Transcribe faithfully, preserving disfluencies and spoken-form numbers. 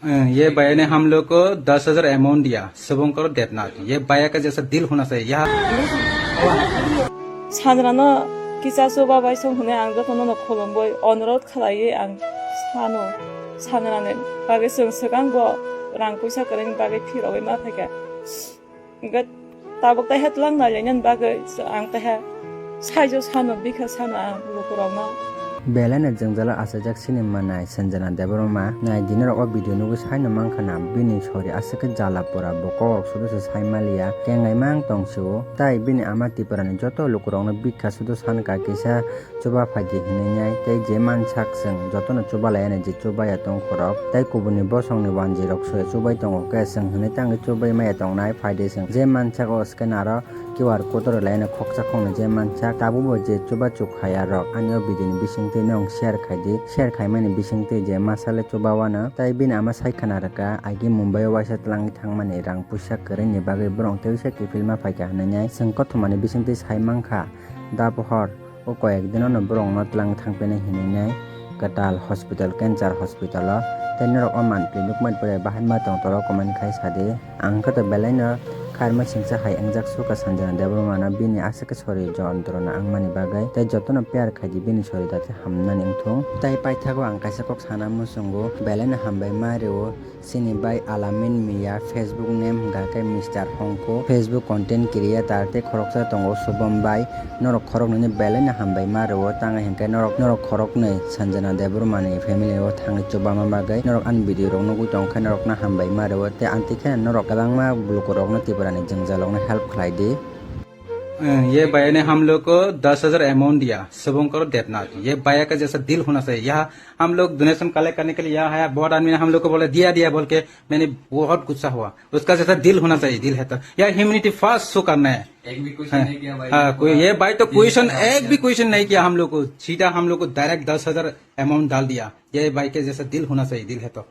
ये भैया ने हम लोग को दस हज़ार अमाउंट दिया, शुभंकर देवनाथ। ये भैया का जैसा दिल होना चाहिए। यहाँ Sanjana no kisa chuba bai song hwnwi ang jotono no khulumwi onurodh khlaiwi ang sano. Sanjana ni bagwi chwng swkang bo rang puisa kwrwini bagwi phirogwi ma phaikha. Hingke tabuk taiha twlang nailainani bagwi ang taiha saijo sano bikha sano ang lukurokno. Belai no jwngjalo achajak sini manai Sanjana Debbarma. Nai di norok o video nugwi saino mankha na bini sori aswk khe jala pora bo kokrok sudu se sai maliya kengai mang tong sio. Tai bini ama Tripura ni joto lukurokno bikha sudu sankha kisa chuba phaidi hinwi nai tei je mansak chwng jotono chuba laiya nai je chuba ya tong khorok tei kubuni bosongni wanjwi rok soya chubai tongo khe chwng hinwi tangwi chubai maya tongnai phaidi chwng je mansak o scanner o Q R code rok laiya nai khoksa khoknwi je mansak tabukbo je chuba chuk khaya rok ani o video ni bisingtwi nwng share khaidi share khaimani bisingtwi je masale chuba wano tei bini ama sai khna rwkha agi Mumbai o waisa twlangwi thangmani rang puisa kwrwini bagwi borok tei waisa kiphilma phaikha hinwi nai chwng kothomani bisingtwi sai mankha da pohor. O koyek dino no borokno twlang thangpinai hinwi nai kwtal hospital, cancer hospital o. Tei norok o manpli nukmani pore bahai ma tong toro comment khai sadi. Ang khe to belai no khairma singsa hai wngjak suka Sanjana Debbarma no bini aswk khe sori jontro no wngmani bagwi. Tei jotono prayer khaidi bini sori dati hamnani wngthung. Tei paithago ang kaisa kok sana muchungo belai no hambai ma rio. Chini bai Alamin Mia, Facebook name hwnkha khe Mister Hongko, Facebook content creator tei khoroksa tongo Subom bai. Norok khoroknwini belai no hambai ma rwo, tangwi hinkhe norok, norok khoroknwi Sanjana Debbarma ni family o thangwi chubama bagwi norok ani video rok nugwi tong khe norok no hambai ma rwo tei amtwi khe norok kwbangma lukurok no Tripura ni jwngjal rok no help khlai di. ये भैया ने हम लोग को दस हज़ार अमाउंट दिया, शुभंकर देवनाथ। ये भैया का जैसा दिल होना चाहिए। यहाँ हम लोग डोनेशन कलेक्ट करने के लिए यहाँ आया, बहुत आदमी ने हम लोग को बोला दिया दिया बोल के, मैंने बहुत गुस्सा हुआ। उसका जैसा दिल होना चाहिए, दिल है तो। यार ह्यूमैनिटी फर्स्ट शो करना है। एक भी क्वेश्चन हाँ, नहीं किया भाई। हाँ, कोई ये भाई तो क्वेश्चन, एक भी क्वेश्चन नहीं किया हम लोग को। सीधा हम लोग को डायरेक्ट दस हज़ार अमाउंट डाल दिया। ये भाई के जैसा दिल होना चाहिए, दिल है तो।